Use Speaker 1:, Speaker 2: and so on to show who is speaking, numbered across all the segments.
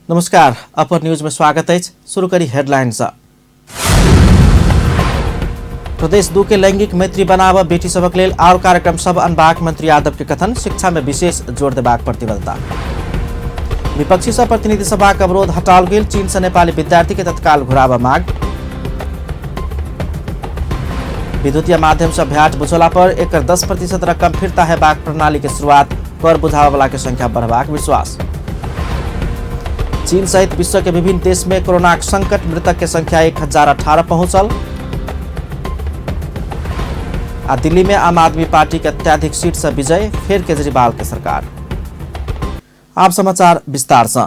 Speaker 1: नमस्कार, अपर न्यूज में स्वागत है। शुरू करी हेडलाइन से। प्रदेश 2 के लैंगिक मैत्री बनाव बेटी सबक लेल और कार्यक्रम सब अनबाक मंत्री यादव के कथन। शिक्षा में विशेष जोर देबाक प्रतिबद्धता। विपक्षी सब प्रतिनिधि सभा के अवरोध हटाओल गेल। चीन से नेपाली विद्यार्थी के तत्काल घुराब मांग। विद्युतीय माध्यम से भ्याट बुझौला पर एक 10% रकम फिर्ता हेबाक प्रणाली के शुरुआत। कर बुझाबय के संख्या बढ़बाक विश्वास। चीन सहित विश्व के विभिन्न देश में कोरोना संकट, मृतक के संख्या 1018 पहुंचल। आ दिल्ली में आम आदमी पार्टी के अत्याधिक सीट से विजय, फिर केजरीवाल के सरकार। आप समाचार विस्तार से।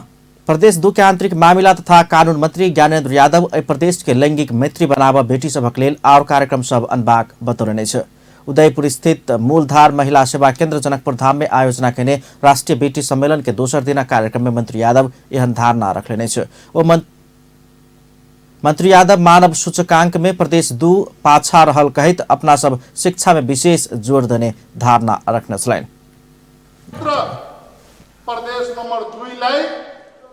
Speaker 1: प्रदेश 2 के आंतरिक मामिला तथा कानून मंत्री ज्ञानेन्द्र यादव एहि प्रदेश के लैंगिक मैत्री बनाव बेटी सभक लेल और कार्यक्रम सब अनबाक बतौलनि अछि। उदयपुर स्थित मूलधार महिला सेवा केंद्र जनकपुर धाम में आयोजना केने राष्ट्रीय बेटी सम्मेलन के दोसर दिन कार्यक्रम में मंत्री यादव एहन धारणा रखलनि अछि। ओ मंत्री यादव मानव सूचकांक में प्रदेश 2 पाछा रहल कहैत अपना सब शिक्षा में विशेष जोर देने धारणा रखने छलनि।
Speaker 2: प्रदेश नम्बर 2 लाई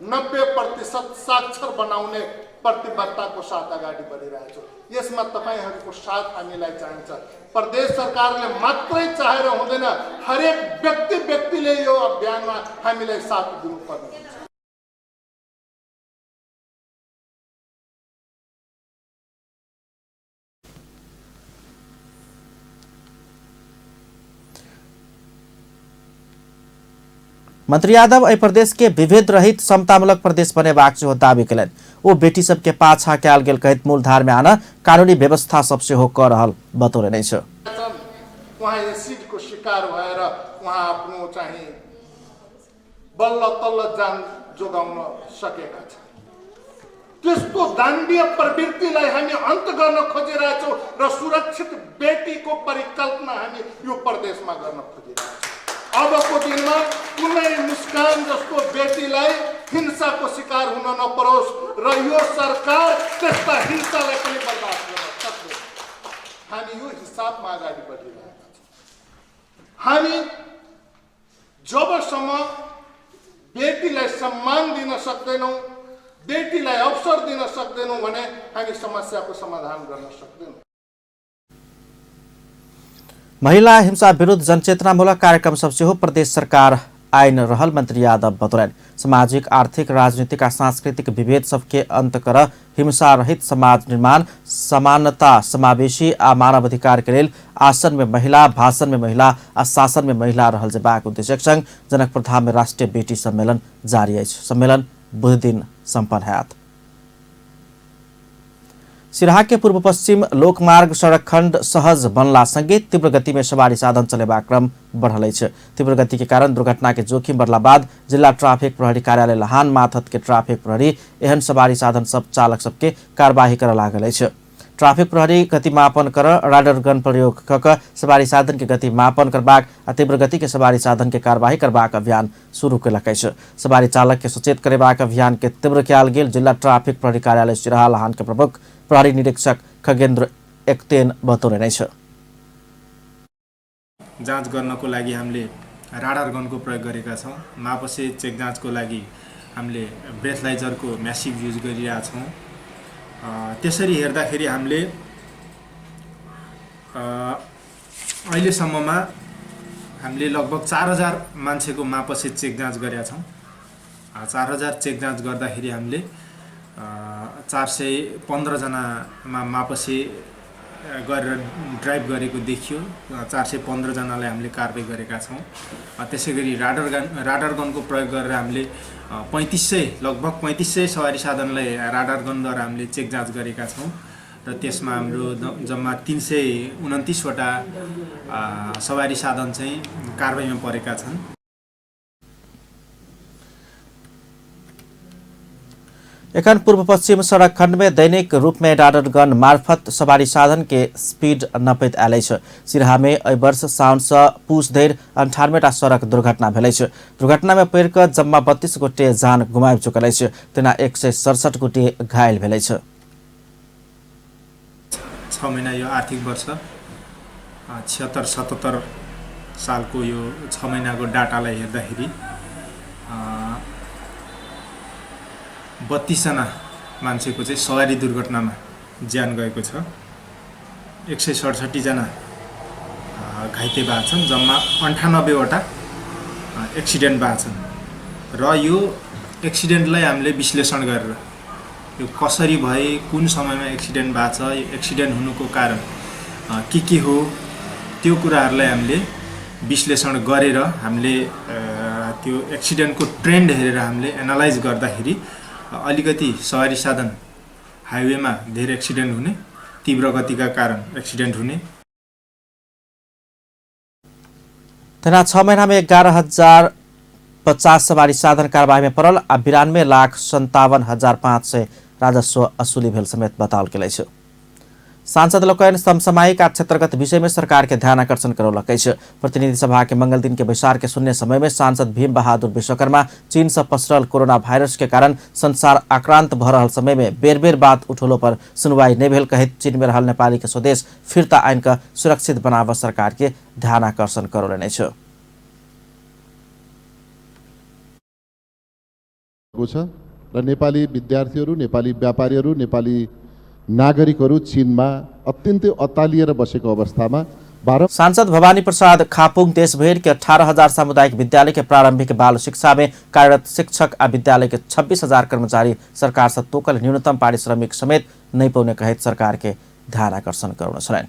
Speaker 2: 90% साक्षर बनाउने प्रतिबद्धताको साथ अगाडि बढिरहेको छ। यसमा तपाईहरुको साथ हामीलाई चाहिन्छ। प्रदेश सरकारले मात्रै चाहेर हुँदैन, हरेक व्यक्ति व्यक्तिले यो अभियानमा हामीलाई साथ दिनुपर्ने हुन्छ।
Speaker 1: मंत्री यादव एहि प्रदेश के विभेद रहित समतामूलक प्रदेश बनेबाक सेहो दावी कयलनि। ओ बेटी सबके पाछा कयल गेल कहैत मूलधार में आन कानूनी व्यवस्था सब सेहो क रहल बतौलनि अछि।
Speaker 2: उहाँ एसिडको शिकार भएर उहाँ आफ्नो चाहिँ बल्ल तल्ल जान जोगाउन सकेका छन्। त्यस्तो दाण्डीय प्रवृत्तिलाई हामी अन्त गर्न खोजिरहेछौँ र सुरक्षित बेटीको परिकल्पना हामी यो प्रदेशमा गर्न खोजिरहेछौँ। अबको दिनमा कुनै मुस्कान जस्तो बेटीलाई हिंसाको शिकार हुन नपरोस् र यो सरकार त्यस्ता हिंसालाई पनि बर्दाश्त गर्न सक्दैन। हामी यो हिसाबमा अगाडि बढिरहेका छौँ। हामी जबसम्म बेटीलाई सम्मान दिन सक्दैनौँ, बेटीलाई अवसर दिन सक्दैनौँ भने हामी समस्याको समाधान गर्न सक्दैनौँ।
Speaker 1: महिला हिंसा विरुद्ध जनचेतनामूलक कार्यक्रम सब सेहो प्रदेश सरकार आइन रहल मंत्री यादव बतौलनि। सामाजिक, आर्थिक, राजनीतिक आ सांस्कृतिक विभेद सबके अंत कर हिंसा रहित समाज निर्माण, समानता, समावेशी आ मानवाधिकार के लेल आसन में महिला, भाषण में महिला आ शासन में महिला रहल जेबाक उद्देश्यक संग जनकपुर धाम में राष्ट्रीय बेटी सम्मेलन जारी अछि। सम्मेलन बुध दिन सम्पन्न होयत। सिराहा के पूर्व पश्चिम लोकमार्ग सड़क खंड सहज बनला संगे तीव्र गति में सवारी साधन चलेबाक क्रम बढ़ल अछि। तीव्र गति के कारण दुर्घटना के जोखिम बढ़ला बाद जिला ट्राफिक प्रहरी कार्यालय लहान माथत के ट्राफिक प्रहरी एहन सवारी साधन सब चालक सबके कार्यवाही करऽ लागल अछि। ट्राफिक प्रहरी गति मापन कर राडर गन प्रयोग क क सवारी साधन के गति मापन करबाक आ तीव्र गति के सवारी साधन के कार्यवाही करबाक अभियान शुरू केलक अछि। सवारी चालक के सचेत करेबाक अभियान के तीव्र कयल गेल जिला ट्राफिक प्रहरी कार्यालय सिराहा लहान के प्रमुख प्रहरी निरीक्षक खगेन्द्र एकतेन बतौलनि अछि।
Speaker 3: जाँच गर्नको लागि हामीले राडार गनको प्रयोग गरेका छौँ। मापसे चेक जाँचको लागि हामीले ब्रेथलाइजरको म्यासिभ युज गरिरहेका छौँ। त्यसरी हेर्दाखेरि हामीले अहिलेसम्ममा हामीले लगभग 4000 मान्छेको मापसे चेक जाँच गरेका छौँ। 4000 चेक जाँच गर्दाखेरि हामीले 415 जनामा मापसे गरेर ड्राइभ गरेको देखियो। 415 जनालाई हामीले कारवाही गरेका छौँ। त्यसै गरी राडर गनको प्रयोग गरेर हामीले 3500, लगभग 3500 सवारी साधनलाई राडर गनद्वारा हामीले चेक जाँच गरेका छौँ र त्यसमा हाम्रो जम्मा 329 वटा सवारी साधन चाहिँ कारवाहीमा परेका छन्।
Speaker 1: एखन पूर्व पश्चिम सड़क खंड में दैनिक रूप में राडर गन मार्फत सवारी साधन के स्पीड नपैत आयल अछि। सिराहा में एहि वर्ष साउन से पूस धरि 98 टा सड़क दुर्घटना भेल अछि। दुर्घटना में पड़ि कऽ जम्मा 32 गोटे जान गुमाबि चुकल अछि, तेना 167 गोटे घायल भेल अछि।
Speaker 3: 6 महिना यो आर्थिक वर्ष 76-77 सालको यो 6 महिनाको डाटालाई हेर्दाखेरि 32 जना मान्छेको चाहिँ सवारी दुर्घटनामा ज्यान गएको छ। 167 जना घाइते भएको छन्। जम्मा 98 वटा एक्सिडेन्ट भएको छन् र यो एक्सिडेन्टलाई हामीले विश्लेषण गरेर यो कसरी भए, कुन समयमा एक्सिडेन्ट भएको छ, यो एक्सिडेन्ट हुनुको कारण के हो, त्यो कुराहरूलाई हामीले विश्लेषण गरेर हामीले त्यो एक्सिडेन्टको ट्रेन्ड हेरेर हामीले एनालाइज गर्दाखेरि अलिकति सवारी साधन हाइवेमा धेरै एक्सिडेन्ट हुने, तीव्र गतिका कारण एक्सिडेन्ट हुने।
Speaker 1: तहिना 6 महीना में 11,050 सवारी साधन कारबाही में पड़ल आ 92,57,500 राजस्व असुली भेल समेत बताओल गेल अछि। सांसद लोकनि समसामयिक आ क्षेत्रगत विषय में सरकार के ध्यान आकर्षण करौलक अछि। प्रतिनिधि सभा के मंगल दिन के बैसार के शून्य समय में सांसद भीम बहादुर विश्वकर्मा चीन से पसरल कोरोना वायरस के कारण संसार आक्रांत भ रहल समय में बेर बेर बात उठौलो पर सुनवाई नहि भेल कहैत चीन में रहल नेपाली के स्वदेश फिर्ता आनि कऽ सुरक्षित बनाबऽ सरकार के ध्यान आकर्षण करौलनि अछि।
Speaker 4: र नेपाली विद्यार्थीहरू, नेपाली व्यापारीहरू, नेपाली नागरिकहरू चीनमा अत्यन्तै अतालिएर बसेको अवस्थामा
Speaker 1: सांसद भवानी प्रसाद खापुङ देशभरि के 18,000 सामुदायिक विद्यालय के प्रारंभिक बाल शिक्षा में कार्यरत शिक्षक आ विद्यालय के 26,000 कर्मचारी सरकार से तोकल न्यूनतम पारिश्रमिक समेत नहीं पौने कहैत सरकार के ध्यान आकर्षण करौने छलनि।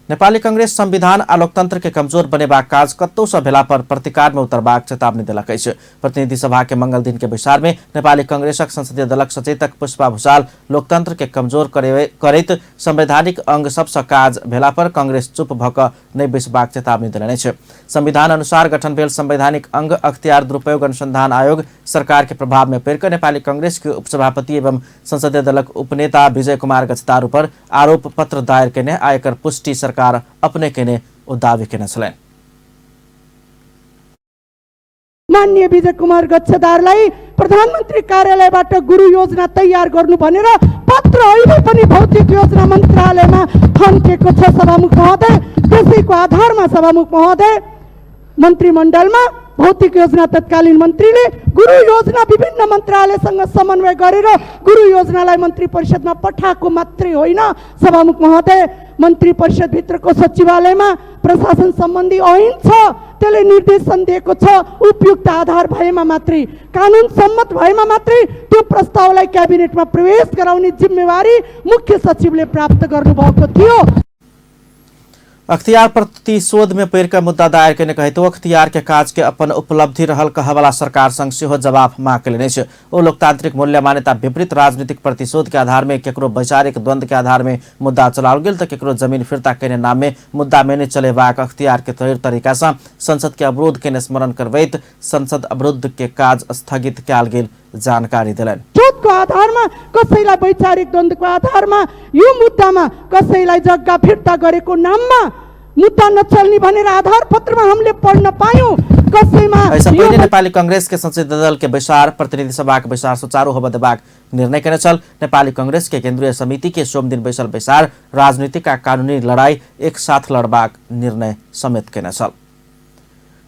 Speaker 1: नेपाली कांग्रेस संविधान आ लोकतंत्र के कमजोर बनेबाक काज कतौ सँ भेला पर प्रतिकार में उतरबाक चेतावनी देलक अछि। प्रतिनिधि सभा के मंगल दिन के बैसार में नेपाली कांग्रेसक संसदीय दलक सचेतक पुष्पा भूषाल लोकतंत्र के कमजोर करैत संवैधानिक अंग सबसँ काज भेला पर कांग्रेस चुप भऽ कऽ नहि बैसबाक चेतावनी देलनि अछि। संविधान अनुसार गठन भेल संवैधानिक अंग अख्तियार दुरुपयोग अनुसंधान आयोग सरकार के प्रभाव में पड़ि कऽ नेपाली कांग्रेस के उपसभापति एवं संसदीय दलक उपनेता विजय कुमार गच्छदार पर आरोप पत्र दायर केने आ एकर पुष्टि सरकार अपने केने ओ दावी केने छलनि।
Speaker 5: माननीय विजय कुमार गच्छदारलाई प्रधानमन्त्री कार्यालयबाट गुरु योजना तयार गर्नु भनेर पत्र अहिले पनि भौतिक योजना मन्त्रालयमा थन्किएको छ सभामुख महोदय। त्यसैको आधारमा सभामुख महोदय मन्त्रीमण्डलमा भौतिक योजना तत्कालीन मन्त्रीले गुरु योजना विभिन्न मन्त्रालयसँग समन्वय गरेर गुरु योजनालाई मन्त्री परिषदमा पठाएको मात्रै होइन सभामुख महोदय, मन्त्री परिषदभित्रको सचिवालयमा प्रशासन सम्बन्धी ऐन छ, त्यसले निर्देशन दिएको छ उपयुक्त आधार भएमा मात्रै, कानुन सम्मत भएमा मात्रै त्यो प्रस्तावलाई क्याबिनेटमा प्रवेश गराउने जिम्मेवारी मुख्य सचिवले प्राप्त गर्नुभएको थियो।
Speaker 1: अख्तियार प्रतिशोध में पड़ि कऽ मुद्दा दायर केने कहैतो अख्तियार के काज के अपन उपलब्धि रहल कहवाला सरकार संग सेहो जवाब मांग लेने अछि। ओ लोकतांत्रिक मूल्य मान्यता विपरीत राजनीतिक प्रतिशोध के आधार में केकरो वैचारिक द्वंद्व के आधार में मुद्दा चलाओल गेल तऽ केकरो जमीन फिर्ता केने नाम में मुद्दा में नहि चलेबाक अख्तियार के तौर तरीका सँ संसद के अवरोध केने स्मरण करबैत संसद अवरुद्ध के काज स्थगित कयल गेल जानकारी देलनि।
Speaker 5: शोधको आधारमा कसैलाई वैचारिक द्वन्द्वको आधारमा यो मुद्दामा कसैलाई जग्गा फिर्ता गरेको नाममा मुद्दा नचल्ने भनेर आधार पत्रमा हामीले पढ्न पायौं। कसैमा
Speaker 1: ऐसा पहिले नेपाली कांग्रेस के संसदीय दल के बैसार प्रतिनिधि सभा के बैसार सुचारू होबय देबाक निर्णय केने छल। नेपाली कांग्रेस के केंद्रीय समिति के सोमदिन बैसल बैसार राजनीतिक आ कानूनी लड़ाई एक साथ लड़बाक निर्णय समेत केने छल।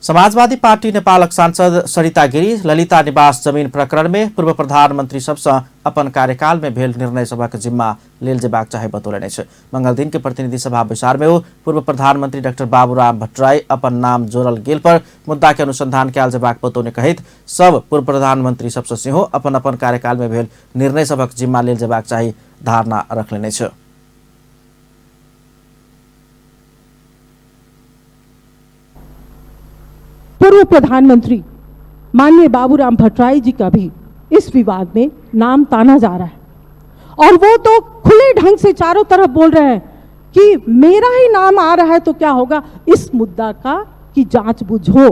Speaker 1: समाजवादी पार्टी नेपालक सांसद सरिता गिरी ललिता निवास जमीन प्रकरण में पूर्व प्रधानमंत्री सबसँ अपन कार्यकाल में भेल निर्णय सभक जिम्मा लेल जेबाक चाही बतौलनि अछि। मंगल दिन के प्रतिनिधि सभा बैसार में ओ पूर्व प्रधानमंत्री डाक्टर बाबूराम भट्टराई अपन नाम जोड़ल गेल पर मुद्दा के अनुसंधान कयल जेबाक बतौने कहैत सब पूर्व प्रधानमंत्री सबसँ सेहो अपन अपन कार्यकाल में भेल निर्णय सभक जिम्मा लेल जेबाक चाही धारणा रखलनि अछि।
Speaker 6: पूर्व प्रधानमंत्री माननीय बाबूराम भट्टराई जी का भी इस विवाद में नाम ताना जा रहा है और वो तो खुले ढंग से चारों तरफ बोल रहे हैं कि मेरा ही नाम आ रहा है तो क्या होगा, इस मुद्दा का कि जांच बुझो।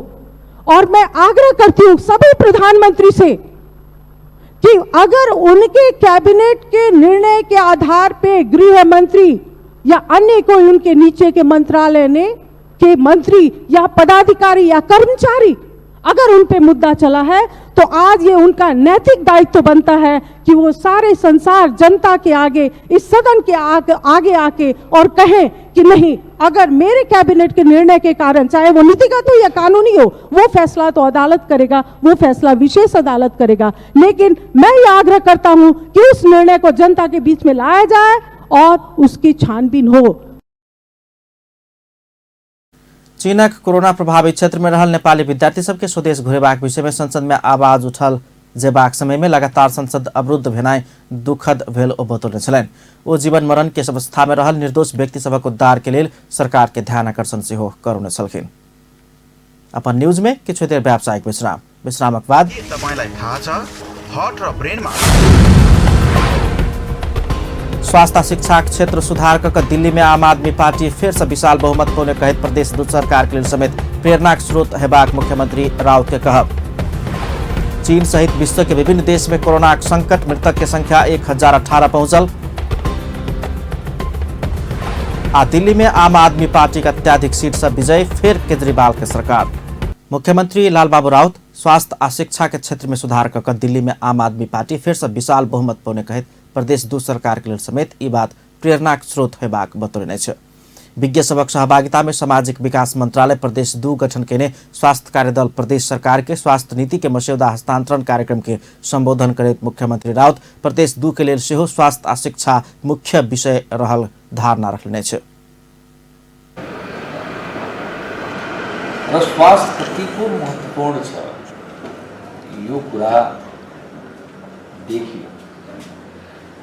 Speaker 6: और मैं आग्रह करती हूं सभी प्रधानमंत्री से कि अगर उनके कैबिनेट के निर्णय के आधार पे गृह मंत्री या अन्य कोई उनके नीचे के मंत्रालय ने के मंत्री या पदाधिकारी या कर्मचारी अगर उन पे मुद्दा चला है तो आज ये उनका नैतिक दायित्व बनता है कि वो सारे संसार जनता के आगे, इस सदन के आगे आके और कहें कि नहीं, अगर मेरे कैबिनेट के निर्णय के कारण, चाहे वो नीतिगत हो या कानूनी हो, वो फैसला तो अदालत करेगा, वो फैसला विशेष अदालत करेगा, लेकिन मैं ये आग्रह करता हूं कि उस निर्णय को जनता के बीच में लाया जाए और उसकी छानबीन हो।
Speaker 1: चीनक कोरोना प्रभावित क्षेत्र में रहल नेपाली विद्यार्थी सबके स्वदेश घुरेबाक विषय में संसद में आवाज उठल जेबाक समय में लगातार संसद अवरुद्ध भेनाइ दुखद भेल ओ बतौने छलनि। ओ जीवन मरण के अवस्था में रहल निर्दोष व्यक्ति सभक उद्धार के लेल सरकार के ध्यान आकर्षण सेहो करौने छलखिन। अपन न्यूज में किछु देर व्यावसायिक विश्राम, विश्रामक बाद
Speaker 7: के तपाईलाई थाहा छ हट र ब्रेनमा
Speaker 1: स्वास्थ्य आ शिक्षा क्षेत्र सुधार क दिल्ली में आम आदमी पार्टी फेर से विशाल बहुमत पौने कहैत प्रदेश दू सरकार के लेल समेत प्रेरणाक स्रोत हेबाक मुख्यमंत्री राउत के कहब। चीन सहित विश्व के विभिन्न देश में कोरोना संकट, मृतक के संख्या 1018 पहुंचल। आ दिल्ली में आम आदमी पार्टी के अत्याधिक सीट से विजय, फिर केजरीवाल के सरकार। मुख्यमंत्री लालबाबू राउत स्वास्थ्य आ शिक्षा के क्षेत्र में सुधार क दिल्ली में आम आदमी पार्टी फिर से विशाल बहुमत पौने कहैत प्रदेश दू सरकार के लेल समेत ई बात प्रेरणाक स्रोत हेबाक बतौने अछि। विज्ञ सभक सहभागिता में सामाजिक विकास मंत्रालय प्रदेश 2 गठन केने स्वास्थ्य कार्यदल प्रदेश सरकार के स्वास्थ्य नीति के मस्यौदा हस्तांतरण कार्यक्रम के संबोधन करैत मुख्यमंत्री राउत प्रदेश 2 के लेल सेहो स्वास्थ्य आ शिक्षा मुख्य विषय रहल धारणा रखने अछि।
Speaker 8: र स्वास्थ्य कतिको महत्त्वपूर्ण छ यो कुरा देखियो।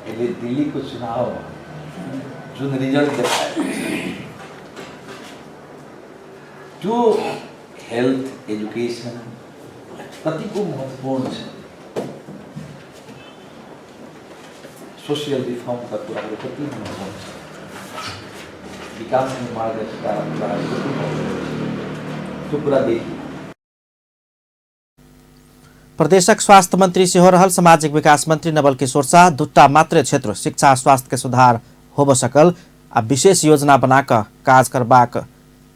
Speaker 8: अहिले दिल्लीको चुनावमा जुन रिजल्ट देखाएको छ त्यो हेल्थ एजुकेसन कतिको महत्त्वपूर्ण छ, सोसियल रिफर्मका कुराहरू कति महत्त्वपूर्ण छ, विकास निर्माणका कुराहरू कति महत्त्वपूर्ण छ, त्यो कुरा देखियो।
Speaker 1: प्रदेशक स्वास्थ्य मंत्री सेहो रहल सामाजिक विकास मंत्री नवल किशोर शाह दूटा मात्र क्षेत्र शिक्षा स्वास्थ्य के सुधार होब सकल आ विशेष योजना बनाकर काज करबाक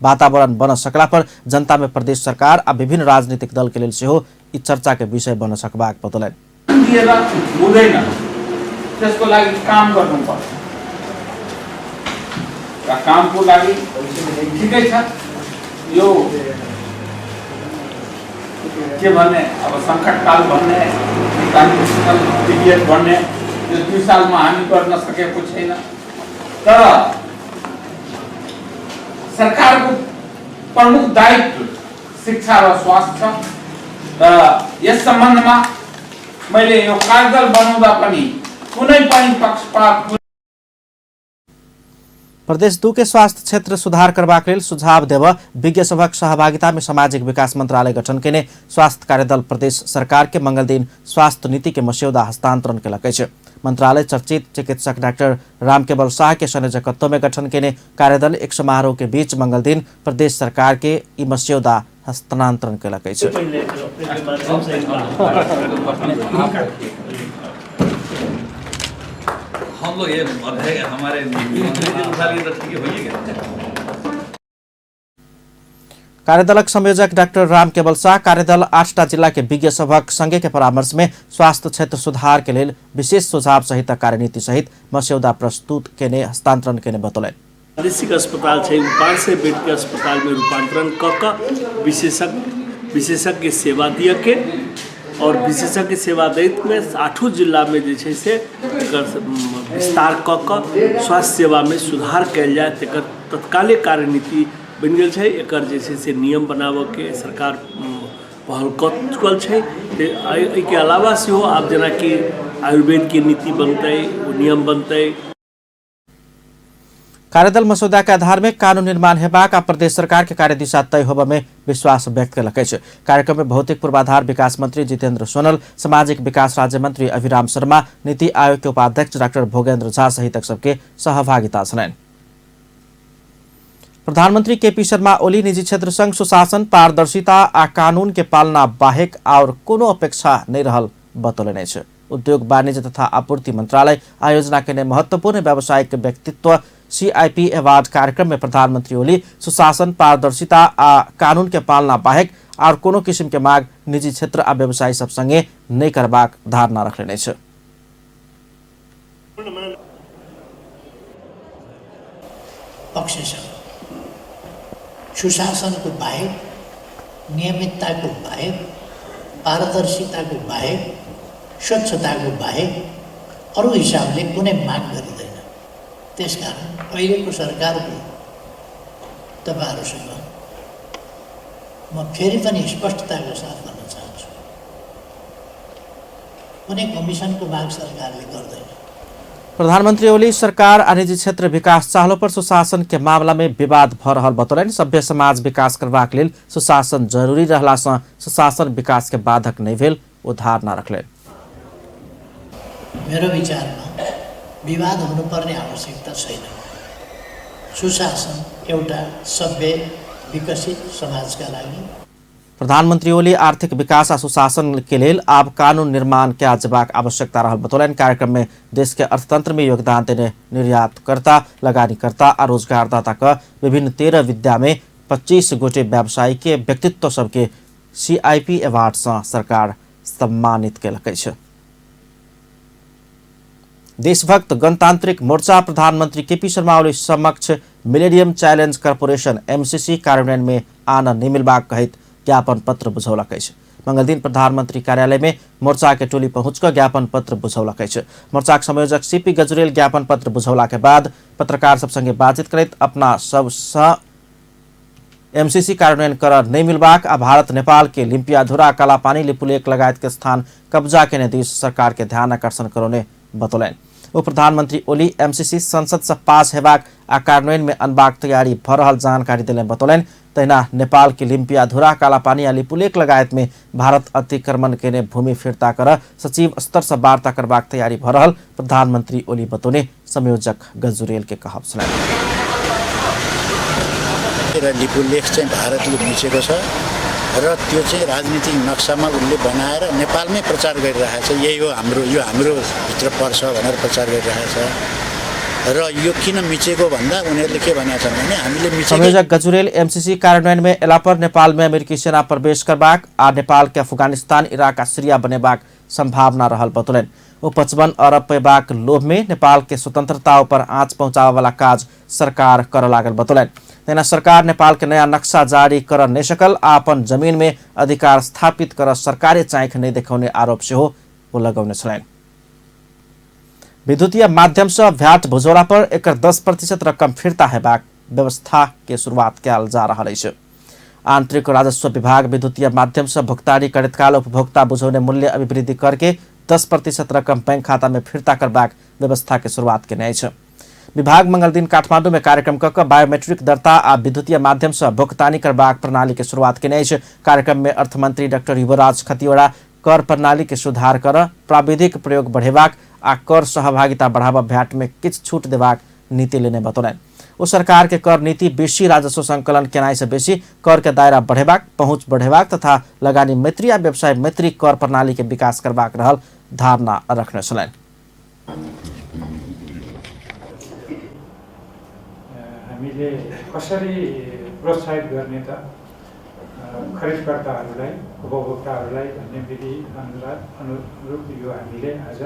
Speaker 1: वातावरण बन सकला पर जनता में प्रदेश सरकार आ विभिन्न राजनीतिक दल के लेल सेहो ई चर्चा के विषय बन सकबाक बतौलनि।
Speaker 9: दिएर हुँदैन, त्यसको लागि काम गर्नुपर्छ र कामको लागि ठिकै छ। यो के भन्ने अब सङ्कटकाल भन्ने, ट्रान्जिसनल पिरियड भन्ने यो 2 सालमा हामी गर्न सकेको छैन, तर सरकारको प्रमुख दायित्व शिक्षा र स्वास्थ्य छ। र यस सम्बन्धमा मैले यो कार्यदल बनाउँदा पनि कुनै पनि पक्षपात।
Speaker 1: प्रदेश 2 के स्वास्थ्य क्षेत्र सुधार करबाक लेल सुझाव देव विज्ञ सभक सहभागिता में सामाजिक विकास मंत्रालय गठन केने स्वास्थ्य कार्यदल प्रदेश सरकार के मंगल दिन स्वास्थ्य नीति के मस्यौदा हस्तांतरण केलक अछि। मंत्रालय चर्चित चिकित्सक डॉक्टर रामकेवल शाह के संयोजकत्व में गठन केने कार्यदल एक समारोह के बीच मंगल दिन प्रदेश सरकार के ई मस्यौदा हस्तांतरण केलक अछि।
Speaker 8: हम लोग ये हमारे तो ठीक हो ही गया।
Speaker 1: कार्यदलक संयोजक डॉक्टर रामकेवल शाह कार्यदल 8टा जिला के विज्ञ सभक संगे के परामर्श में स्वास्थ्य क्षेत्र सुधार के लेल विशेष सुझाव सहित कार्यनीति सहित मस्यौदा प्रस्तुत केने हस्तांतरण केने बतौलनि।
Speaker 10: प्रादेशिक अस्पताल छै 500 बेड के अस्पताल में रूपांतरण क क विशेषज्ञ सेवा दिए के और विशेषज्ञ सेवा दैत में 8 जिला में जे छै से एकर विस्तार क क स्वास्थ्य सेवा में सुधार कयल जाय तकर तत्काले कार्यनीति बनि गेल छै। एकर जे छै से नियम बनाबऽ के सरकार पहल कऽ चुकल छै। एहिके अलावा सेहो आब जेनाकि आयुर्वेद के नीति बनतै, ओ नियम बनतै।
Speaker 1: कार्यदल मसौदा के आधार में कानून निर्माण हेबाक आ प्रदेश सरकार के कार्यदिशा तय होबय में विश्वास व्यक्त केलक अछि। कार्यक्रम में भौतिक पूर्वाधार विकास मंत्री जितेंद्र सोनल, सामाजिक विकास राज्य मंत्री अभिराम शर्मा, नीति आयोग के उपाध्यक्ष डॉक्टर भोगेंद्र झा सहित सबके सहभागिता छलनि। प्रधानमंत्री केपी शर्मा ओली निजी क्षेत्र संग सुशासन, पारदर्शिता आ कानून के पालना बाहेक और कोनो अपेक्षा नहीं रहल बतौलनि अछि। उद्योग वाणिज्य तथा आपूर्ति मंत्रालय आयोजना केने महत्वपूर्ण व्यावसायिक व्यक्तित्व सीआईपी अवार्ड कार्यक्रम में प्रधानमंत्री ओली सुशासन, पारदर्शिता आ कानून के पालना बाहेक और कोनो किसिम के माग निजी क्षेत्र आ व्यवसायी सब संगे नहीं करबाक धारणा रखलनि अछि।
Speaker 11: पक्षसँग सुशासनको बाहेक, नियमितताको बाहेक, पारदर्शिताको बाहेक, स्वच्छताको बाहेक अरू हिसाबले कुनै माग गरिँदैन। त्यसकारण अहिलेको सरकारको तपाईँहरूसँग म फेरि पनि स्पष्टताको साथ भन्न चाहन्छु, कुनै कमिसनको माग सरकारले गर्दैन।
Speaker 1: प्रधानमंत्री ओली सरकार आ निजी क्षेत्र विकास चाहलो पर सुशासन के मामला में विवाद भ रहल बतौलनि। सभ्य समाज विकास करबाक लेल सुशासन जरूरी रहला सँ सुशासन विकास के बाधक नहि भेल ओ धारणा रखलनि।
Speaker 11: मेरो विचारमा विवाद हुनुपर्ने आवश्यकता छैन। सुशासन एउटा सभ्य विकसित समाजका लागि।
Speaker 1: प्रधानमंत्री ओली आर्थिक विकास आ सुशासन के लेल आब कानून निर्माण कयल जेबाक आवश्यकता रहल बतौलनि। कार्यक्रम में देश के अर्थतंत्र में योगदान देने निर्यातकर्ता, लगानीकर्ता आ रोजगारदाता क विभिन्न 13 विद्या में 25 गोटे व्यवसायी के व्यक्तित्व सबके सीआईपी अवार्ड सँ सरकार सम्मानित केलक अछि। देशभक्त गणतांत्रिक मोर्चा प्रधानमंत्री केपी शर्मा ओली समक्ष मिलेनियम चैलेंज कॉरपोरेशन एमसीसी कार्यान्वयन में आन नहि मिलबाक कहैत ज्ञापन पत्र बुझौलक अछि। मंगलदिन प्रधानमंत्री कार्यालय में मोर्चा के टोली पहुंच कऽ ज्ञापन पत्र बुझौलक अछि। मोर्चाक संयोजक सीपी गजुरेल ज्ञापन पत्र बुझौला के बाद पत्रकार सब संगे बातचीत करैत अपना सब सँ एमसीसी कार्यान्वयन कर नहि मिलबाक आ भारत नेपाल के लिम्पियाधुरा, कालापानी, लिपुलेख लगायत के स्थान कब्जा केने दिस सरकार के ध्यान आकर्षण करौने बतौलनि। उप प्रधानमंत्री ओली एमसीसी संसद से पास हेबाक आ कार्यान्वयन में अनबाक तैयारी भ रहल जानकारी देलनि बतौलनि। तहिना नेपाल के लिम्पियाधुरा, कालापानी आ लिपुलेख लगायत में भारत अतिक्रमण केने भूमि फिर्ता कर सचिव स्तर से वार्ता करबाक तैयारी भ रहल प्रधानमंत्री ओली बतौने संयोजक गजुरेल के कहब छलनि।
Speaker 12: र लिपुलेख चाहिँ भारतले मिचेको छ र त्यो चाहिँ राजनीतिक नक्सामा उसले बनाएर नेपालमै प्रचार गरिरहेको छ। यही हो हाम्रो, यो हाम्रो भित्र पर्छ भनेर प्रचार गरिरहेको छ। र यो किन मिचेको भन्दा उनीहरूले के भनेका छन् भने हामीले मिचेको।
Speaker 1: संयोजक गजुरेल एमसीसी कार्यान्वयन में एला पर नेपाल में अमेरिकी सेना प्रवेश करबाक आ नेपाल के अफगानिस्तान, इराक आ सीरिया बनेबाक संभावना रहल बतौलनि। ओ 55 अरब पेबाक लोभ में नेपाल के स्वतंत्रता ऊपर आँच पहुंचावे वाला काज सरकार कर लागल बतौलनि। तहिना सरकार नेपाल के नया नक्शा जारी कर नहीं सकल आ अपन जमीन में अधिकार स्थापित कर सरकारी चाँख नहीं देखौने आरोप सेहो ओ लगौने छलनि। विद्युतीय माध्यम से भ्याट बुझौला पर एकर 10% रकम फिर्ता हेबाक व्यवस्था के शुरुआत कयल जा रहल अछि। आंतरिक राजस्व विभाग विद्युतीय माध्यम से भुगतानी करैत काल उपभोक्ता बुझौने मूल्य अभिवृद्धि करके 10% रकम बैंक खाता में फिर्ता करबाक व्यवस्था के शुरुआत केने अछि। विभाग मंगलदिन काठमांडू में कार्यक्रम क बायोमेट्रिक दर्ता आ विद्युतीय माध्यम से भुगतानी करबाक प्रणाली के शुरुआत केने अछि। कार्यक्रम में अर्थमंत्री डॉक्टर युवराज खतिवड़ा कर प्रणाली के सुधार कर प्राविधिक प्रयोग बढ़ेबाक आ कर सहभागिता बढ़ावा भ्याट में किछु छूट देबाक नीति लेने बतौलनि। ओ सरकार के कर नीति बेसी राजस्व संकलन केनाइ से बेसी कर के दायरा बढ़ेबाक, पहुंच बढ़ेबाक तथा लगानी मैत्री आ व्यवसाय मैत्री कर प्रणाली के विकास करबाक रहल धारणा रखने छलनि।
Speaker 13: हामीले कसरी प्रोत्साहित गर्ने त खरिदकर्ताहरूलाई, उपभोक्ताहरूलाई भन्ने विधि अनुरूप यो हामीले आज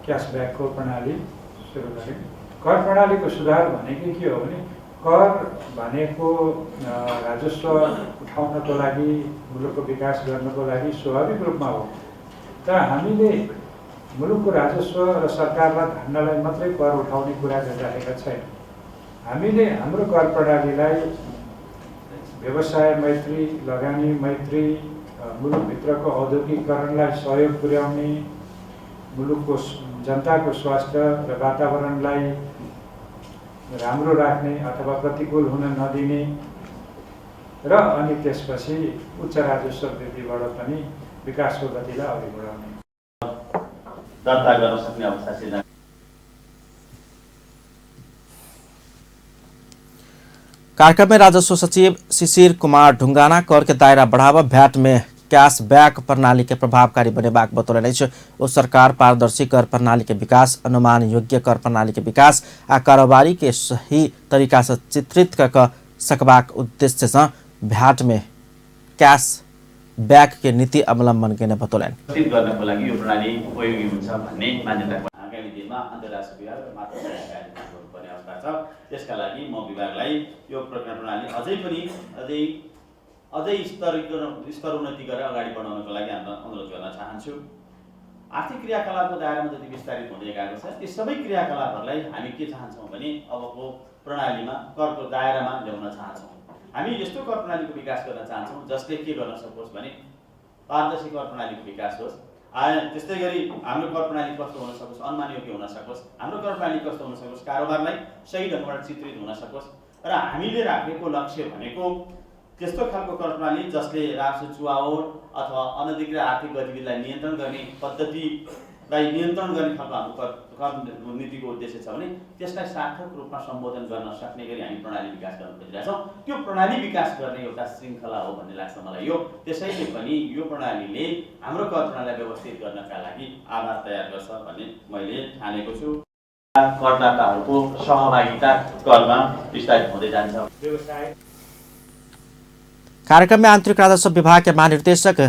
Speaker 13: क्यासब्याकको प्रणाली सुरु गऱ्यौँ। कर प्रणालीको सुधार भनेको के हो भने कर भनेको राजस्व उठाउनको लागि, मुलुकको विकास गर्नको लागि स्वाभाविक रूपमा हो। तर हामीले मुलुकको राजस्व र सरकारलाई धान्नलाई मात्रै कर उठाउने कुरा गरिराखेका छैनौँ। हामीले हाम्रो कर प्रणालीलाई व्यवसाय मैत्री, लगानी मैत्री, मुलुकभित्रको औद्योगिकरणलाई सहयोग पुर्याउने, मुलुकको जनताको स्वास्थ्य र वातावरणलाई राम्रो राख्ने अथवा प्रतिकूल हुन नदिने र अनि त्यसपछि उच्च राजस्व वृद्धिबाट पनि विकासको गतिलाई अघि बढाउने।
Speaker 14: दर्ता गर्न सक्ने अवस्था सिर्जना।
Speaker 1: कार्यक्रम में राजस्व सचिव शिशिर कुमार ढुंगाना कर के दायरा बढ़ावा भ्याट में कैशबैक प्रणाली के प्रभावकारी बनेबाक बतौलनि अछि। ओ सरकार पारदर्शी कर प्रणाली के विकास, अनुमान योग्य कर प्रणाली के विकास आ कारोबारी के सही तरीका से चित्रित क सकबाक उद्देश्य से भ्याट में कैश बैक के नीति अवलंबन केने बतौलनि।
Speaker 14: गर्नको लागि यो प्रणाली उपयोगी हुन्छ भन्ने मान्यता आगामी दिनमा गतिविधिमा अन्तर्राष्ट्रिय विभाग र मातृ कार्य गर्नुपर्ने अवस्था छ। त्यसका लागि म विभागलाई यो प्रक्रिया प्रणाली अझै पनि अझै अझै स्तरोन्नति गरेर अगाडि बढाउनको लागि हामीलाई अनुरोध गर्न चाहन्छु। आर्थिक क्रियाकलापको दायरामा जति विस्तारित हुँदै गएको छ ती सबै क्रियाकलापहरूलाई हामी के चाहन्छौँ भने अबको प्रणालीमा करको दायरामा ल्याउन चाहन्छौँ। हामी यस्तो कर प्रणालीको विकास गर्न चाहन्छौँ जसले के गर्न सकोस् भने पारदर्शी कर प्रणालीको विकास होस्। त्यस्तै गरी हाम्रो कर प्रणाली कस्तो हुन सकोस्, अनुमानयोग्य हुन सकोस्, हाम्रो कर प्रणाली कस्तो हुन सकोस्, कारोबारलाई सही ढङ्गबाट चित्रित हुन सकोस् र हामीले राखेको लक्ष्य भनेको त्यस्तो खालको कर प्रणाली जसले राजस्व चुहावट अथवा अनधिकृत आर्थिक गतिविधिलाई नियन्त्रण गर्ने पद्धतिलाई नियन्त्रण गर्ने खालको हाम्रो कर नीतिको उद्देश्य छ भने त्यसलाई सार्थक रूपमा सम्बोधन गर्न सक्ने गरी हामी प्रणाली विकास गर्न खोजिरहेछौँ। त्यो प्रणाली विकास गर्ने एउटा श्रृङ्खला हो भन्ने लाग्छ मलाई यो। त्यसैले पनि यो प्रणालीले हाम्रो कर प्रणालीलाई व्यवस्थित गर्नका लागि आधार तयार गर्छ भन्ने मैले ठानेको छु। करदाताहरूको सहभागिता करमा विस्तारित हुँदै जान्छ।
Speaker 1: कार्यक्रम में आंतरिक राजस्व विभाग के महानिर्देशक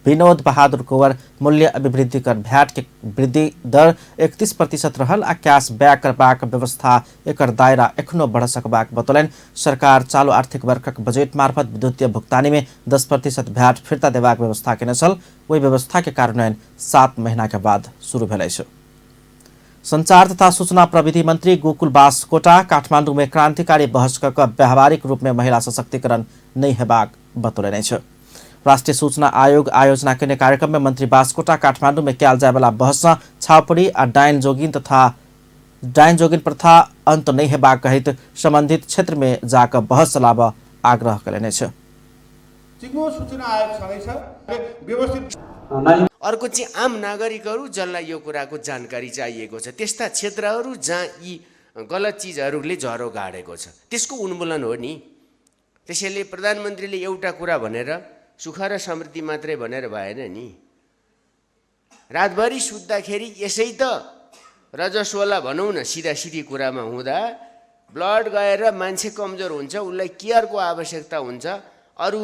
Speaker 1: विनोद बहादुर कुंवर मूल्य अभिवृद्धि कर भ्याट के वृद्धि दर 31% रहल आ कैश बैक करबाक व्यवस्था एकर दायरा एखनो बढ़ सकबाक बतौलनि। सरकार चालू आर्थिक वर्षक बजट मार्फत विद्युतीय भुगतानी में 10% भ्याट फिर्ता देबाक व्यवस्था केने छल। ओहि व्यवस्था के कार्यान्वयन 7 महीना के बाद शुरू भेल अछि। संचार तथा सूचना प्रविधि मंत्री गोकुल बास्कोटा काठमांडू में क्रांतिकारी बहस क व्यावहारिक रूप में महिला सशक्तिकरण नहीं हेबाक बतौलनि अछि। राष्ट्रीय सूचना आयोग आयोजना केने कार्यक्रम में मंत्री बास्कोटा काठमांडू में कयल जायवाला बहस सँ छापड़ी आ डायन जोगिन तथा डायन जोगिन प्रथा अंत नहीं हेबाक कहैत संबंधित क्षेत्र में जाकर बहस चलाबऽ आग्रह कयलनि अछि।
Speaker 15: अर्को चाहिँ आम नागरिकहरू जसलाई यो कुराको जानकारी चाहिएको छ, त्यस्ता क्षेत्रहरू जहाँ यी गलत चिजहरूले जरो गाडेको छ त्यसको उन्मूलन हो नि। त्यसैले प्रधानमन्त्रीले एउटा कुरा भनेर सुख र समृद्धि मात्रै भनेर भएन नि। रातभरि सुत्दाखेरि यसै त रजस्वला भनौँ न, सिधा सिधी कुरामा हुँदा ब्लड गएर मान्छे कमजोर हुन्छ, उसलाई केयरको आवश्यकता हुन्छ, अरू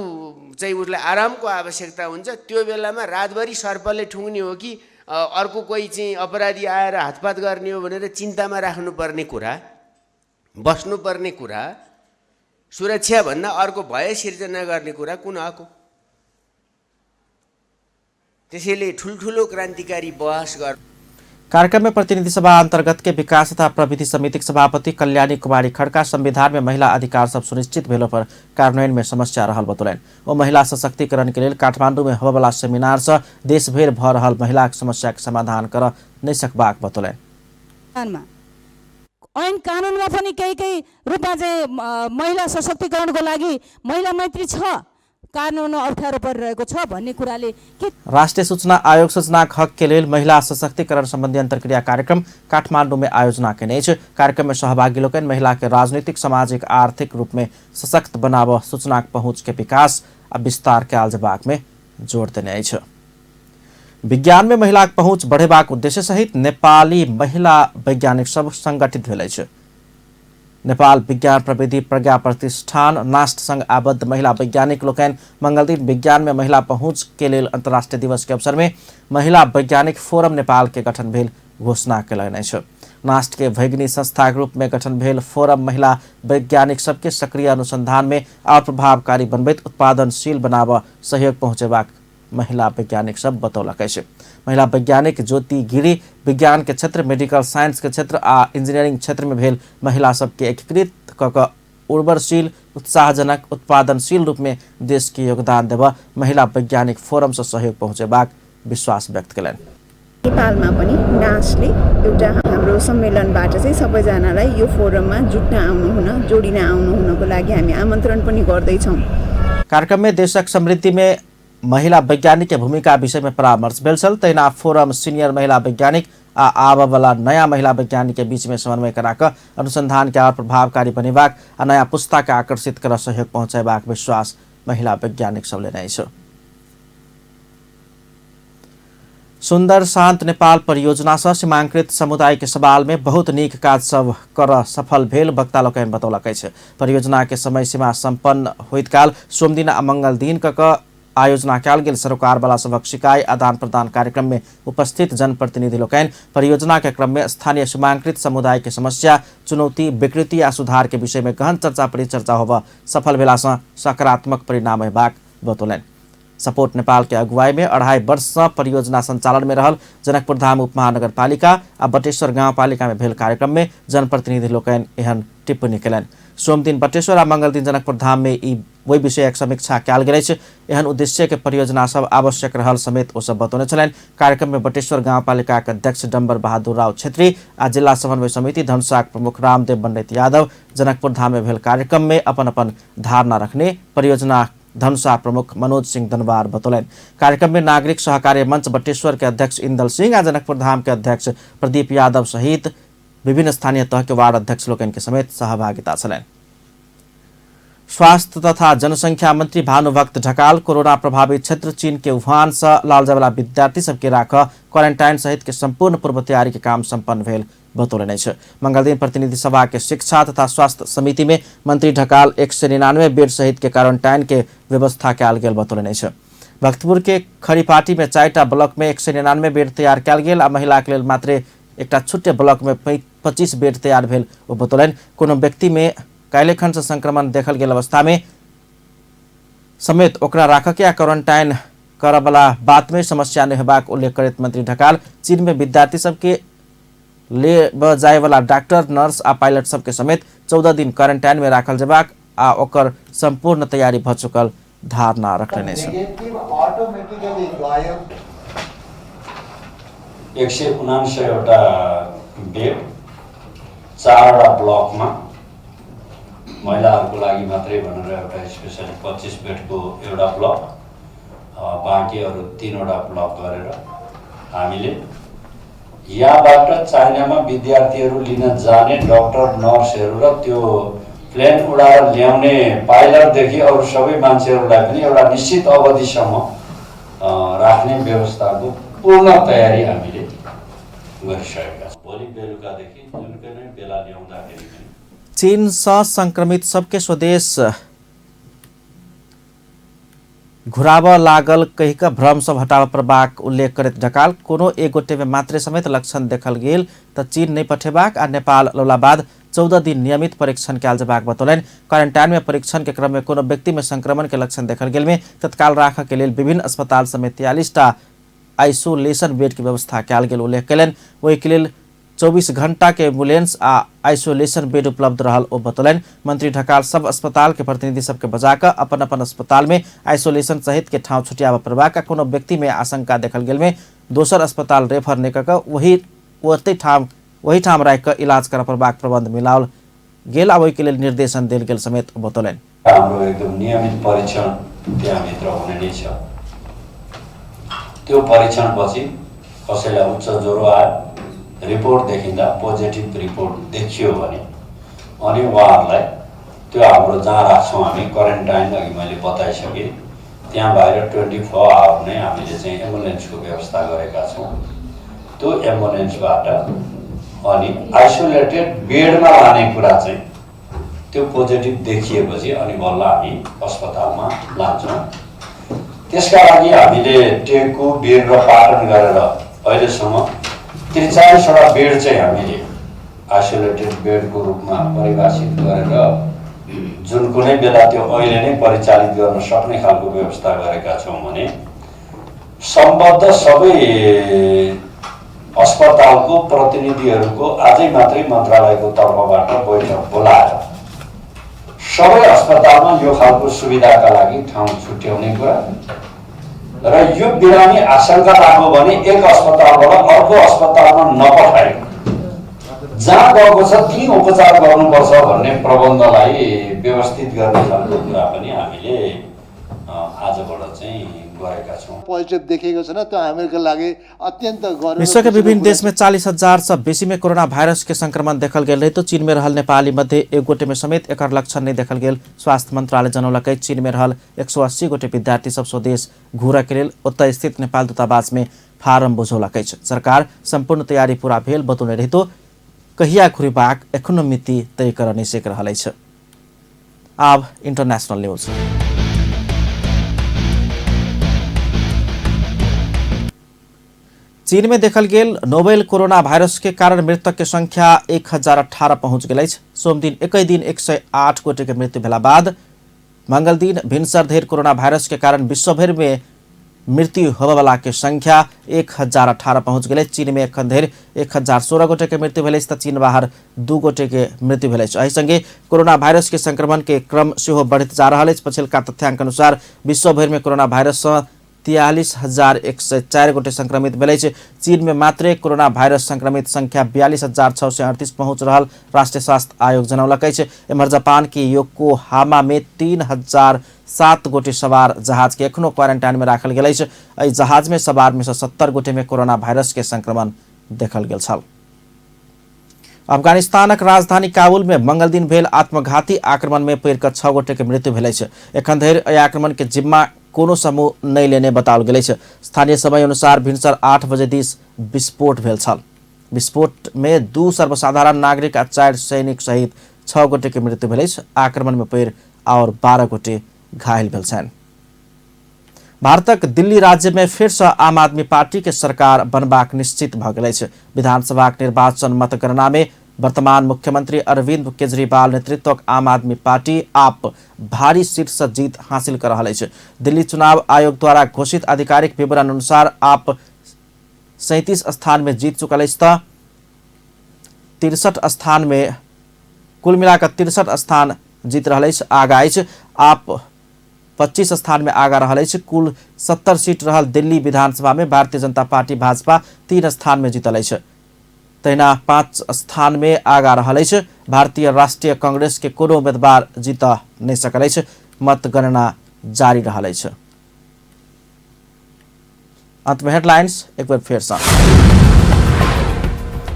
Speaker 15: चाहिँ उसलाई आरामको आवश्यकता हुन्छ। त्यो बेलामा रातभरि सर्पले ठुङ्ने हो कि अर्को कोही चाहिँ अपराधी आएर हातपात गर्ने हो भनेर चिन्तामा राख्नुपर्ने कुरा, बस्नुपर्ने कुरा, सुरक्षाभन्दा अर्को भय सिर्जना गर्ने कुरा कुन हक हो? त्यसैले ठुल्ठुलो क्रान्तिकारी बहस गर।
Speaker 1: कार्यक्रम में प्रतिनिधि सभा अंतर्गत के विकास तथा प्रविधि समिति के सभापति कल्याणी कुमारी खड़का संविधान में महिला अधिकार सब सुनिश्चित भेलो पर कार्यान्वयन में समस्या रहल बतौलनि। ओ महिला सशक्तिकरण के लेल काठमांडू में होबयवला सेमिनार से देशभरि भऽ रहल महिला के समस्या के समाधान कर नहीं सकबाक बतौलनि।
Speaker 16: ऐन कानुनमा पनि केही केही रूपमा चाहिँ महिला सशक्तिकरणको लागि महिला मैत्री छ, कानुन अप्ठ्यारो परिरहेको छ भन्ने कुराले के
Speaker 1: राष्ट्रिय सूचना आयोग सूचना हक के लेल महिला सशक्तिकरण संबंधी अंतर्क्रिया कार्यक्रम काठमांडू में आयोजना केने अछि। कार्यक्रम में सहभागी लोकनि महिला के राजनीतिक, सामाजिक, आर्थिक रूप में सशक्त बनाब सूचना पहुंच के विकास आ विस्तार कयल जेबाक में जोर देने अछि। विज्ञान में महिला के पहुंच बढ़ेबाक उद्देश्य सहित नेपाली महिला वैज्ञानिक सब संगठित भेल अछि। नेपाल विज्ञान प्रविधि प्रज्ञा प्रतिष्ठान नास्ट संग आबद्ध महिला वैज्ञानिक लोकनि मंगलदिन विज्ञान में महिला पहुंच के लेल अंतर्राष्ट्रीय दिवस के अवसर में महिला वैज्ञानिक फोरम नेपाल के गठन भेल घोषणा कयलनि अछि। नास्ट के भगिनी संस्था के रूप में गठन भेल फोरम महिला वैज्ञानिक सबके सक्रिय अनुसंधान में और प्रभावकारी बनबैत उत्पादनशील बनाबऽ सहयोग पहुँचेबाक महिला वैज्ञानिक सब बतौलक अछि। महिला वैज्ञानिक ज्योति गिरी विज्ञान के क्षेत्र, मेडिकल साइंस के क्षेत्र आ इंजीनियरिंग क्षेत्र में भेल महिला सबके एकीकृत क कऽ उर्वरशील, उत्साहजनक, उत्पादनशील रूप में देश के योगदान देबऽ महिला वैज्ञानिक फोरम से सहयोग पहुँचेबाक विश्वास व्यक्त कयलनि।
Speaker 17: नेपालमा पनि नासले एउटा हाम्रो सम्मेलनबाट चाहिँ सबैजनालाई यो फोरममा जुट्न आउनुहुन, जोडिन आउनुहुनको लागि हामी आमन्त्रण पनि गर्दैछौँ।
Speaker 1: कार्यक्रम में देशक समृद्धि में महिला वैज्ञानिक के भूमिका विषय में परामर्श भेल छल। तहिना फोरम सीनियर महिला वैज्ञानिक आ आबयवला नया महिला वैज्ञानिक के बीच में समन्वय करा कऽ अनुसंधान के और प्रभावकारी बनेबाक आ नया पुस्ता के आकर्षित कर सहयोग पहुँचेबाक विश्वास महिला वैज्ञानिक सब लेने अछि। सुंदर शांत नेपाल परियोजना से सीमांकृत समुदाय के सवाल में बहुत नीक काज सब कर सफल भेल वक्ता लोकनि बतौलक अछि। परियोजना के समय सीमा संपन्न होइत काल सोमदिन आ मंगल दिन क आयोजना कयल गेल सरोकारवाला सभक शिकाय आदान प्रदान कार्यक्रम में उपस्थित जनप्रतिनिधि लोकनि परियोजना के क्रम में स्थानीय सीमांकृत समुदाय के समस्या, चुनौती, विकृति आ सुधार के विषय में गहन चर्चा परिचर्चा होबऽ सफल भेला सँ सकारात्मक परिणाम अयबाक बतौलनि। सपोर्ट नेपाल के अगुवाई में 2.5 वर्ष से परियोजना संचालन में रहल जनकपुर धाम उप महानगरपालिका आ बटेश्वर गाउँपालिका में भेल कार्यक्रम में जनप्रतिनिधि लोकनि एहन टिप्पणी कयलनि। सोमदिन बटेश्वर आ मंगलदिन जनकपुर धाम में ई ओहि विषयक समीक्षा कयल गेल अछि। एहन उद्देश्य के परियोजना सब आवश्यक रहल समेत ओ सब बतौने छलनि। कार्यक्रम में बटेश्वर गाउँपालिका के अध्यक्ष डम्बर बहादुर राव छेत्री आ जिला समन्वय समिति धनुषाक प्रमुख रामदेव पंडित यादव जनकपुर धाम में भेल कार्यक्रम में अपन अपन धारणा रखने परियोजना धनुषा प्रमुख मनोज सिंह दनवार बतौलनि। कार्यक्रम में नागरिक सहकार्य मंच बटेश्वर के अध्यक्ष इंदल सिंह आ जनकपुर धाम के अध्यक्ष प्रदीप यादव सहित विभिन्न स्थानीय तह के वार्ड अध्यक्ष लोकनि के समेत सहभागिता छलनि। स्वास्थ्य तथा जनसंख्या मंत्री भानुभक्त ढकाल कोरोना प्रभावित क्षेत्र चीन के वुहान से लाल जायवला विद्यार्थी सबके राख क्वारेंटाइन सहित के संपूर्ण पूर्व तैयारी के काम संपन्न भेल बतौलनि अछि। मंगलदिन प्रतिनिधि सभा के शिक्षा तथा स्वास्थ्य समिति में मंत्री ढकाल 199 बेड सहित के क्वारेंटाइन के व्यवस्था कयल गेल बतौलनि अछि। भक्तपुर के खरीपाटी में 4टा ब्लॉक में 199 बेड तैयार कयल गेल आ महिला के लेल मात्र एकटा छुट्टे ब्लॉक में 25 बेड तैयार भेल ओ बतौलनि। कोनो व्यक्ति में काल्हिखन से संक्रमण देखल गेल अवस्था में समेत ओकरा राखऽ के आ क्वारेंटाइन करऽ बात में समस्या नहीं होबाक उल्लेख करैत मंत्री ढकाल चीन में विद्यार्थी सबके ले जायवला डॉक्टर, नर्स आ पायलट सबके समेत 14 दिन क्वारेंटाइन में राखल जेबाक आ ओकर संपूर्ण तैयारी भ चुकल धारणा रखने छल।
Speaker 18: 179 बेड 4वटा ब्लकमा महिलाहरूको लागि मात्रै भनेर एउटा स्पेसली 25 बेडको एउटा ब्लक, बाँकी अरू 3वटा ब्लक गरेर हामीले यहाँबाट चाइनामा विद्यार्थीहरू लिन जाने डक्टर, नर्सहरू र त्यो प्लेन उडाएर ल्याउने पाइलटदेखि अरू सबै मान्छेहरूलाई पनि एउटा निश्चित अवधिसम्म राख्ने व्यवस्थाको पूर्ण तयारी हामीले गरिसकेका छौँ। भोलि बेलुकादेखि जुन कुनै बेला ल्याउँदाखेरि पनि
Speaker 1: चीन से संक्रमित सबके स्वदेश घुराब लागल कहि कऽ भ्रम सब हटाबऽ पड़बाक उल्लेख करैत ढकाल कोनो एक गोटे में मात्रे समेत लक्षण देखल गेल तऽ चीन नहि पठेबाक आ नेपाल लौला बाद 14 दिन नियमित परीक्षण कयल जेबाक बतौलनि। क्वारेंटाइन में परीक्षण के क्रम में कोनो व्यक्ति में संक्रमण के लक्षण देखल गेल में तत्काल राखऽ के लेल विभिन्न अस्पताल समेत 43टा आइसोलेशन बेड के व्यवस्था कयल गेल उल्लेख कयलनि। ओहिके लेल 24 घंटा के एम्बुलेंस आ आइसोलेशन बेड उपलब्ध रहल ओ बतौलनि। मंत्री ढकाल सब अस्पताल के प्रतिनिधि सबके बजा कऽ अपन अपन अस्पताल में आइसोलेशन सहित के ठाउँ छुटियाबऽ पड़बाक आ कोनो व्यक्ति में आशंका देखल गेल में दोसर अस्पताल रेफर नहि कऽ कऽ वही ठाम राखि कऽ इलाज करऽ पड़बाक प्रबंध मिलाओल गेल आ ओहिके लेल निर्देशन देल गेल समेत बतौलनि।
Speaker 18: हाम्रो एकदम नियमित परीक्षण त्यहाँभित्र हुने नै छ। त्यो परीक्षणपछि कसैलाई उच्च ज्वरो आयो, रिपोर्ट देखिँदा पोजिटिभ रिपोर्ट देखियो भने अनि उहाँहरूलाई त्यो हाम्रो जहाँ राख्छौँ हामी क्वारेन्टाइन, अघि मैले बताइसकेँ, त्यहाँ बाहिर 24 our नै हामीले चाहिँ एम्बुलेन्सको व्यवस्था गरेका छौँ। त्यो एम्बुलेन्सबाट अनि आइसोलेटेड बेडमा लाने कुरा चाहिँ त्यो पोजिटिभ देखिएपछि अनि बल्ल हामी अस्पतालमा लान्छौँ। त्यसका लागि हामीले टेकु, बिर र पाटन गरेर अहिलेसम्म 43वटा बेड चाहिँ हामीले आइसोलेटेड बेडको रूपमा परिभाषित गरेर जुन कुनै बेला त्यो अहिले नै परिचालित गर्न सक्ने खालको व्यवस्था गरेका छौँ भने सम्बद्ध सबै अस्पतालको प्रतिनिधिहरूको आजै मात्रै मन्त्रालयको तर्फबाट बैठक बोलाएर सबै अस्पतालमा यो खालको सुविधाका लागि ठाउँ छुट्याउने कुरा र यो बिरामी आशंका लाग्यो भने एक अस्पतालबाट अर्को अस्पतालमा नपठाई जहाँ गएको छ त्यहीँ उपचार गर्नुपर्छ भन्ने प्रबन्धलाई व्यवस्थित गर्ने खालको कुरा पनि हामीले आजबाट चाहिँ गरेका छौँ।
Speaker 19: पोजिटिभ देखिएको छैन, त्यो हामीहरूको लागि अत्यन्त गर्व।
Speaker 1: विश्व के विभिन्न देश में 40,000 से बेसी में कोरोना वायरस के संक्रमण देखल गेल रहे तो चीन में रहल नेपाली मध्ये एक गोटे में समेत एकर लक्षण नहीं देखल गेल स्वास्थ्य मंत्रालय जनौलक। चीन में रहल 180 गोटे विद्यार्थी सब स्वदेश घूरऽ के लेल ओतय स्थित नेपाल दूतावास में फारम बुझौलक अछि। सरकार संपूर्ण तैयारी पूरा भेल बतौने रहितो कहिया घुरबाक एखनो मिति तय करऽ नहि सकि रहल अछि। आब इंटरनेशनल न्यूज। चीन में देखल गेल नोवेल कोरोना वायरस के कारण मृतक के संख्या 1018 पहुंच गेल अछि। सोमदिन एकै दिन 108 गोटे के मृत्यु भेला बाद मंगल दिन भिनसर धरि कोरोना वायरस के कारण विश्वभरि में मृत्यु होबयवला के संख्या 1018 पहुंच गेल। चीन में एखन धरि 1016 गोटे के मृत्यु भेल अछि त चीन बाहर 2 गोटे के मृत्यु भेल अछि। एहि संगे कोरोना वायरस के संक्रमण के क्रम सेहो बढ़ैत जा रहल अछि। पछिलका तथ्यांक अनुसार विश्वभरि में कोरोना वायरस सँ 43,104 गोटे संक्रमित भेल अछि। चीन में मात्रे कोरोना वायरस संक्रमित संख्या 42,638 पहुंच रहल राष्ट्रीय स्वास्थ्य आयोग जनौलक अछि। एम्हर जापान के योकोहामा में 3,007 गोटे सवार जहाज के एखनो क्वारेंटाइन में राखल गेल अछि। एहि जहाज में सवार में सँ 70 गोटे में कोरोना वायरस के संक्रमण देखल गेल छल। अफगानिस्तानक राजधानी काबुल में मंगल दिन भेल आत्मघाती आक्रमण में पड़ि कऽ 6 गोटे के मृत्यु भेल अछि। एखन धरि एहि आक्रमण के जिम्मा कोनो समूह नहि लेने बताओल गेल अछि। स्थानीय समय अनुसार भिनसर 8 बजे दिस विस्फोट भेल छल। विस्फोट में 2 सर्वसाधारण नागरिक आ 4 सैनिक सहित 6 गोटे के मृत्यु भेल अछि। आक्रमण में पड़ि आओर 12 गोटे घायल भेल छनि। भारतक दिल्ली राज्य में फेर सँ आम आदमी पार्टी के सरकार बनबाक निश्चित भऽ गेल अछि। विधानसभाक निर्वाचन मतगणना में वर्तमान मुख्यमंत्री अरविंद केजरीवाल नेतृत्वक आम आदमी पार्टी आप भारी सीट से जीत हासिल कर रहल अछि। दिल्ली चुनाव आयोग द्वारा घोषित आधिकारिक विवरण अनुसार आप 37 स्थान में जीत चुकल अछि त 63 स्थान में कुल मिलाकर 63 स्थान जीत रहल अछि, आगा अछि। आप 25 स्थान में आगा रहल अछि। कुल 70 सीट रहल दिल्ली विधानसभा में भारतीय जनता पार्टी भाजपा 3 स्थान में जीतल अछि। तहिना 5 स्थान में आगा रहल अछि। भारतीय राष्ट्रीय कांग्रेस के कोनो उम्मीदवार जीत नहि सकल अछि। मतगणना जारी रहल अछि। अंत में हेडलाइंस एक बेर फेर सँ।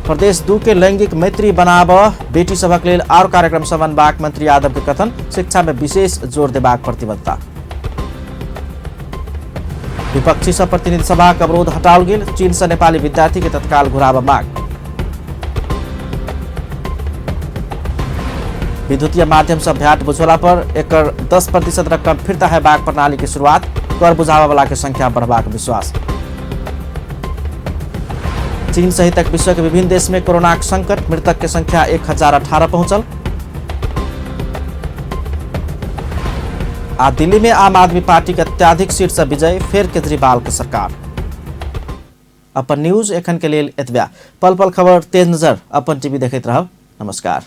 Speaker 1: प्रदेश 2 के लैंगिक मैत्री बनाब बेटी सभक लेल और कार्यक्रम सब अनबाक मंत्री यादव के कथन, शिक्षा में विशेष जोर देबाक प्रतिबद्धता। विपक्षी सब प्रतिनिधि सभाक अवरोध हटाओल गेल, चीन से नेपाली विद्यार्थी के तत्काल घुराब मांग। विद्युतीय माध्यम से भ्याट बुझौला पर एकर 10% रकम फिर्ता हेबाक प्रणाली के शुरुआत, कर बुझाबय वाला के संख्या बढ़बाक विश्वास। चीन सहितक विश्व के विभिन्न देश में कोरोना के संकट, मृतक के संख्या 1018 पहुंचल। आ दिल्ली में आम आदमी पार्टी के अत्याधिक सीट से विजय, फिर केजरीवाल के सरकार। अपन न्यूज एखन के लेल एतबे। पल पल खबर तेज नजर अपन टीवी देखैत रहब। नमस्कार।